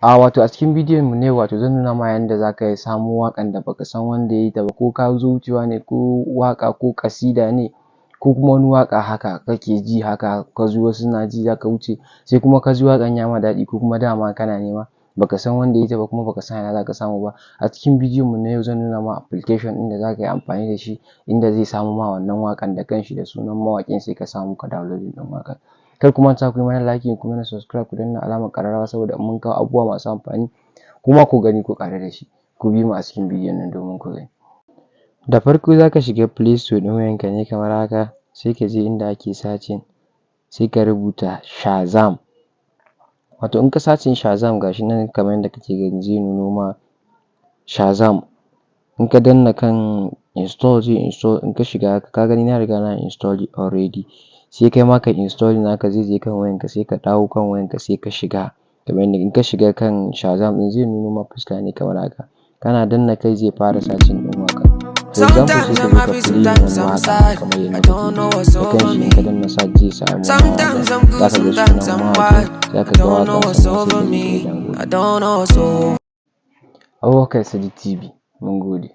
Wato a cikin bidiyon mu na yau, wato zan nuna ma yanda za ka samo waƙan da baka san wanda ya yi ta ba, ko ka zo wucewa ne, ko waƙa, ko ƙasida ne, ko kuma wani waƙa haka kake ji haka, ka ji wasu na ji, za ka wuce, sai kuma ka ji waƙan ya ma daɗi, ko kuma dama kana nema, baka san wanda ya yi ta ba, kuma baka san a ina za ka samu ba. A cikin bidiyon mu na yau, zan nuna ma application ɗin da za ka yi amfani da shi, inda zai samo ma wannan waƙan da kanshi da sunan mawaƙin, sai ka samu ka downloading ɗin waƙar. Kar ku manta ku yi mana liking, ku mana subscribe, ku danna alamar ƙararrawa, saboda in mun kawo abubuwa masu amfani, kuma ku gani ku ƙaru da shi. Ku bi mu a cikin bidiyon nan domin ku gani. Da farko za ka shiga Play Store ɗin wayanka ne kamar haka, sai ka je inda ake searching, sai ka rubuta Shazam. Wato in ka searching Shazam, ga shi nan kamar yadda kake gani, zai nuno ma Shazam. In ka danna kan install, zai install. In ka shiga, ka gani, na riga na install already, sai kai ma ka installing naka, zai je kan wayanka. Sai ka dawo kan wayanka, sai ka shiga kamar yadda in ka shiga kan Shazam ɗin, zai nuno ma fuska ne kamar haka. Kana danna kai, zai fara searching ɗin waƙa. For example, sai ka zo ka play wani waƙa kamar yadda kake gani. Da kanshi, in ka danna search, zai samu ma waƙan. Za ka ga sunan mawaƙin, za ka ga waƙan, sannan sai ka je ka yi download. Abubakar Sadiq TV, mun gode.